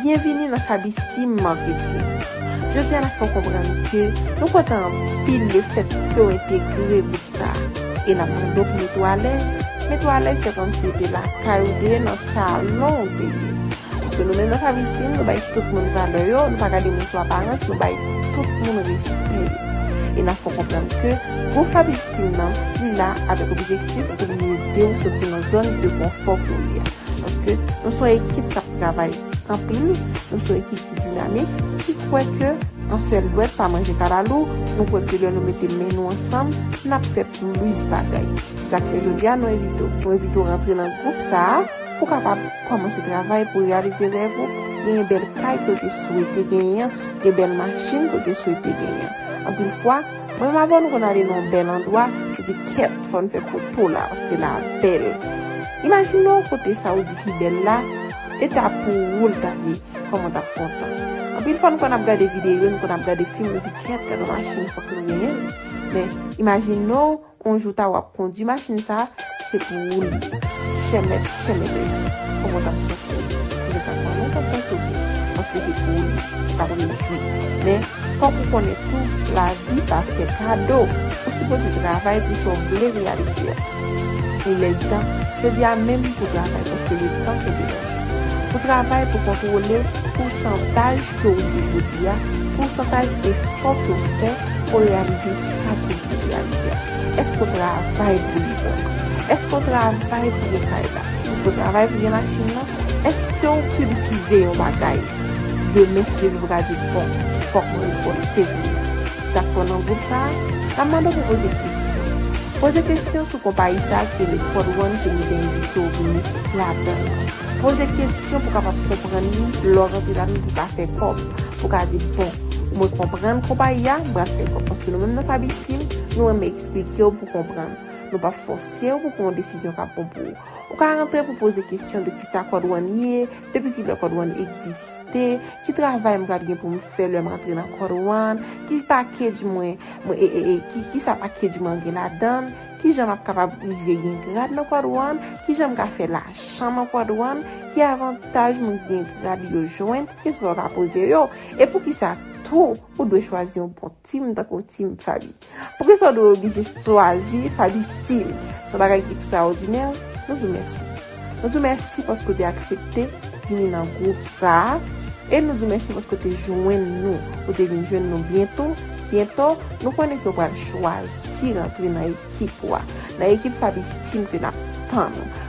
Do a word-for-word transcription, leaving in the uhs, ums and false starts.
Byenvini nan Fabi's Team Marketing. Jodi a n ap fè w konprann ke nou kontan anpil lefèt ke w entegre gwoup sa a. E n ap mande w pou mete w alèz, mete w alèz se kòmsi se te lakay ou te ye, nan salon ou te ye. Paske nou menm nan Fabi's Team, nou bay tout moun valè yo, nou pa gade moun sou aparans, nou bay tout moun respè yo. E n ap fè w konprann ke gwoup Fabi's Team nan, li la avèk objektif pou li ede w soti nan zòn de konfò ke w ye a. Paske nou se yon ekip k ap travay anpil, nou se yon ekip ki dinamik, ki kwè ke yon sèl dwèt pa manje kalalou, nou kwè ke lè nou mete men nou ansanm, n ap fè plis bagay. Se sa k fè jodi a nou envite w. Nou envite w rantre nan gwoup sa a pou w kapab kòmanse travay pou reyalize rèv ou, genyen bèl kay ke w te swete genyen an, gen bèl machin ke w te swete genyen an. Anpil fwa, mwen menm avè w nou konn ale nan yon bèl andwa, nou di kèt, fò n fè foto la, paske la bèl. Imajine w kote sa ou di ki bèl la, e ta pou ou l ta ye, kòman w t ap kontan. Anpil fwa nou konn ap gade videyo, nou konn ap gade fim, nou di kèt, gade yon machin fòk nou genyen l. Men, imajine w, yon jou ta w ap kondui machin sa, se pou ou li. Chè mèt, chè mètrès, kòman w t ap santi w? Ou gentan konnen w t ap santi w byen, paske se pou ou li, w t ap rejwi. Men, fòk ou konnen tou, lavi pa fè kado. Ou sipoze travay pou sa w vle reyalize a. Il est temps, jodi a menm pou travay, paske le temps est de l'argent. Pou travay, pou kontwole pousantaj ke w ye jodi a, pousantaj efò ke w fè pou reyalize sa ke w vle reyalize a. Èske w travay pou li vrèman? Èske w travay pou gen kay la? Èske w travay pou gen machin nan? Èske w kiltive yon bagay? Demen, si Dye vle, w ka di, bon, fòk mwen rekòlte pou li. Sa k fè w nan gwoup sa a, n ap mande w pou poze kesyon. Poze kesyon sou konpayi sa a ki rele Code One ke nou te envite w vini ladan l. Poze kesyon pou w kapab konprann li lè w rantre ladan l pou w ka fè kòb. Pou w ka di, bon, mwen konprann konpayi a, m pral fè kòb. Paske nou menm nan Fabi's Team, nou renmen eksplike w pou w konprann. Nou p ap fòse w pou pran yon desizyon k ap bon pou ou. Ou ka rantre pou poze kesyon de kisa Code One ye, depi kilè Code One egziste, ki travay m pral gen pou m fè lè m rantre nan Code One, ki package mwen, mwen e, e, e, ki, kisa package mwen gen ladan l, kijan m ap kapab rive gen grad nan Code One, kijan m ka fè lajan nan Code One, ki avantaj moun ki gen grad yo jwenn, ki kesyon sa w ka poze yo, e poukisa tou ou dwe chwazi yon bon team tankou Team Fabi. Poukisa w dwe oblije chwazi Fabi's Team? Se yon bagay ki ekstraòdinè. Nou di w mèsi. Nou di w mèsi paske w te aksepte vini nan gwoup sa a. E nou di w mèsi paske w te jwenn nou. Ou te vin jwenn nou byento. Byento, nou konnen ke w pral chwazi rantre nan ekip ou a. Nan ekip Fabi's Team ke n ap tann ou.